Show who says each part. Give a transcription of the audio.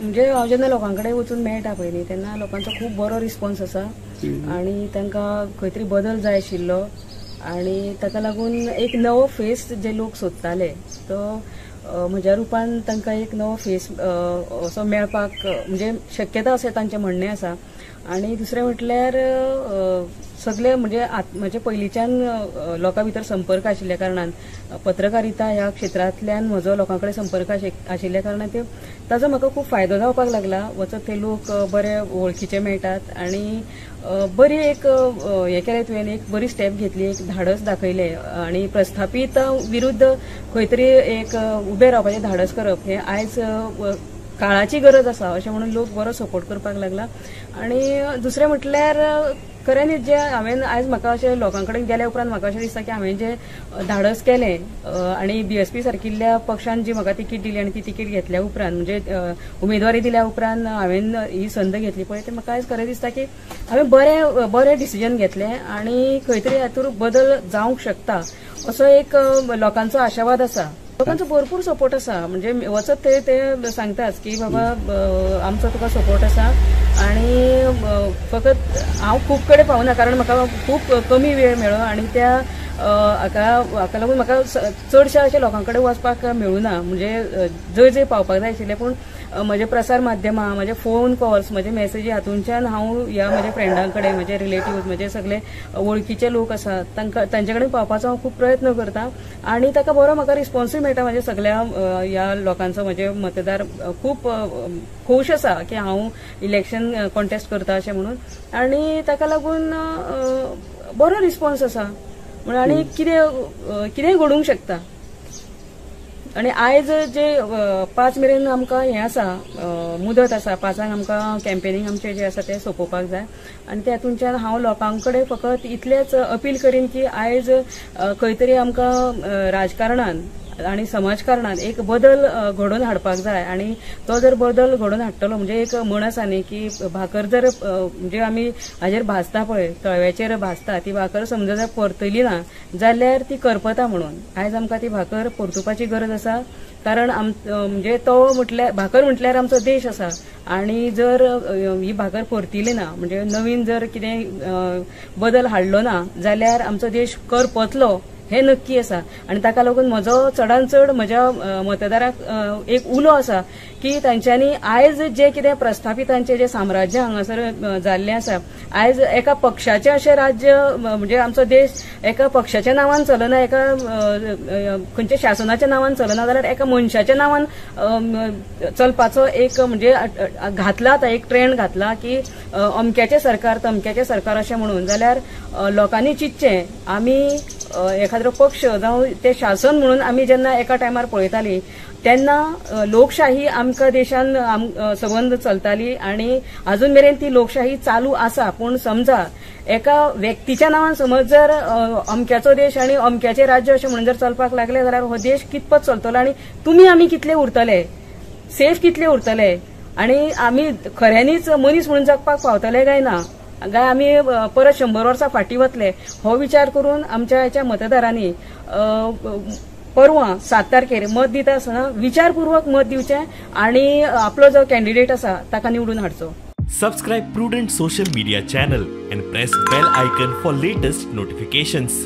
Speaker 1: म्हणजे हांव जेन्ना लोकां कडेन वचून मेळटा पळय न्ही तेन्ना लोकांचो खूब बरो रिस्पॉन्स आसा आनी तांकां खंय तरी बदल जाय आशिल्लो आनी ताका लागून एक नवो फेस जे लोक सोदताले तो म्हज्या रुपान तांकां एक नवो फेस असो मेळपाक म्हणजे शक्यता अशें तांचें म्हणणें आसा. आनी दुसरें म्हटल्यार सगळे म्हणजे म्हजे पयलींच्यान लोकां भितर संपर्क आशिल्ल्या कारणान पत्रकारिता ह्या क्षेत्रांतल्यान म्हजो लोकां कडेन संपर्क आशिल्ल्या कारणान ते ताजो म्हाका खूब फायदो जावपाक लागला. वचत थंय लोक बरे वळखीचे मेळटात आनी बरी एक हें केलें तुवें, एक बरी स्टेप घेतली, एक धाडस दाखयलें आनी प्रस्थापिता विरुद्ध खंय तरी एक उबें रावपाचें धाडस करप हें आयज काळाची गरज आसा अशें म्हणून लोक बरो सपोर्ट करपाक लागला. आनी दुसरें म्हटल्यार खऱ्यांनीच जे हांवें आयज म्हाका अशें लोकां कडेन गेल्या उपरांत म्हाका अशें दिसता की हांवें जें धाडस केलें आनी बीएसपी सारकिल्ल्या पक्षान जी म्हाका तिकीट दिली आनी ती तिकीट घेतल्या उपरांत म्हणजे उमेदवारी दिल्या उपरांत हांवें ही संद घेतली पळय, तें म्हाका आयज खरें दिसता की हांवें बरें बरें डिसिजन घेतलें आनी खंय तरी हातूंत बदल जावंक शकता असो एक लोकांचो आशावाद आसा. लोकांचो भरपूर सपोर्ट आसा, म्हणजे वचत थंय ते सांगताच की बाबा आमचो तुका सपोर्ट आसा. आनी फकत हांव खूब कडेन पावना कारण म्हाका खूब कमी वेळ मेळ्ळो आनी त्या हाका लागून म्हाका चडश्या अशें लोकां कडेन वचपाक मेळुना, म्हणजे जंय जंय पावपाक जाय आशिल्लें. पूण म्हजे प्रसार माध्यमां, म्हजे फोन कॉल्स, म्हजे मॅसेजी हातूंच्यान हांव ह्या म्हज्या फ्रेंडां कडेन, म्हजे रिलेटिव्स, म्हजे सगळे वळखीचे लोक आसात तांकां तांचे कडेन पावपाचो हांव खूब प्रयत्न करता आनी ताका बरो म्हाका रिस्पॉन्सूय मेळटा. म्हज्या सगळ्या ह्या लोकांचो, म्हजे मतदार खूब खोश आसा की हांव इलेक्शन कॉन्टेस्ट करता अशें म्हणून आनी ताका लागून बरो रिस्पॉन्स आसा. म्हणून आनी कितें कितेंय घडूंक शकता. आनी आयज जे 5 मेरेन आमकां हें आसा मुदत आसा, 5 आमकां कॅम्पेनिंग आमचें जें आसा तें सोंपोवपाक जाय आनी तातूंतल्यान हांव लोकां कडेन फकत इतलेंच अपील करीन की आयज खंय तरी आमकां राजकारणान आनी समाजकारणान एक बदल घडोवन हाडपाक जाय आनी तो जर बदल घडोवन हाडटलो म्हणजे एक म्हण आसा न्ही की भाकर जर म्हणजे आमी हाजेर भाजता पळय, तळव्याचेर भाजता ती भाकर समजा जर परतली ना जाल्यार ती करपता म्हणून आयज आमकां ती भाकर परतुपाची गरज आसा. कारण म्हणजे तो म्हटल्यार भाकर म्हटल्यार आमचो देश आसा आनी जर ही भाकर परतिली ना म्हणजे नवीन जर कितें बदल हाडलो ना जाल्यार आमचो देश करपतलो हें नक्की आसा. आनी ताका लागून म्हजो चडान चड म्हज्या मतदाराक एक उलो आसा की तांच्यांनी आयज जे कितें प्रस्थापितांचें जें साम्राज्य हांगासर जाल्लें आसा, आयज एका पक्षाचें अशें राज्य म्हणजे आमचो देश एका पक्षाच्या नांवान चलना, एका खंयच्या शासनाच्या नांवान चलना जाल्यार एका मनशाच्या नांवान चलपाचो एक म्हणजे घातला आतां एक ट्रेंड घातला की अमक्याचें सरकार तमक्याचें सरकार अशें म्हणून, जाल्यार लोकांनी चिंतचें आमी एखाद्रो पक्ष जावं ते शासन म्हणून आमी जेन्ना एका टायमार पळयताली तेन्ना लोकशाही आमकां देशान सबंद चलताली आनी अजून मेरेन ती लोकशाही चालू आसा. पूण समजा एका व्यक्तीच्या नांवान समज जर अमक्याचो देश आनी अमक्याचें राज्य अशें म्हणून जर चलपाक लागले जाल्यार हो देश कितपत चलतलो आनी तुमी आमी कितले उरतले, सेफ कितले उरतले आनी आमी खऱ्यांनीच मनीस म्हणून जगपाक पावतले काय ना, काय आमी परत 100 वर्सां फाटीं वतले, हो विचार करून आमच्या ह्याच्या मतदारांनी परवां 7 तारखेर मत दिता आसतना विचारपूर्वक मत दिवचें आनी आपलो जो कॅन्डिडेट आसा ताका निवडून हाडचो.
Speaker 2: Subscribe Prudent social media channel and press bell icon for latest notifications.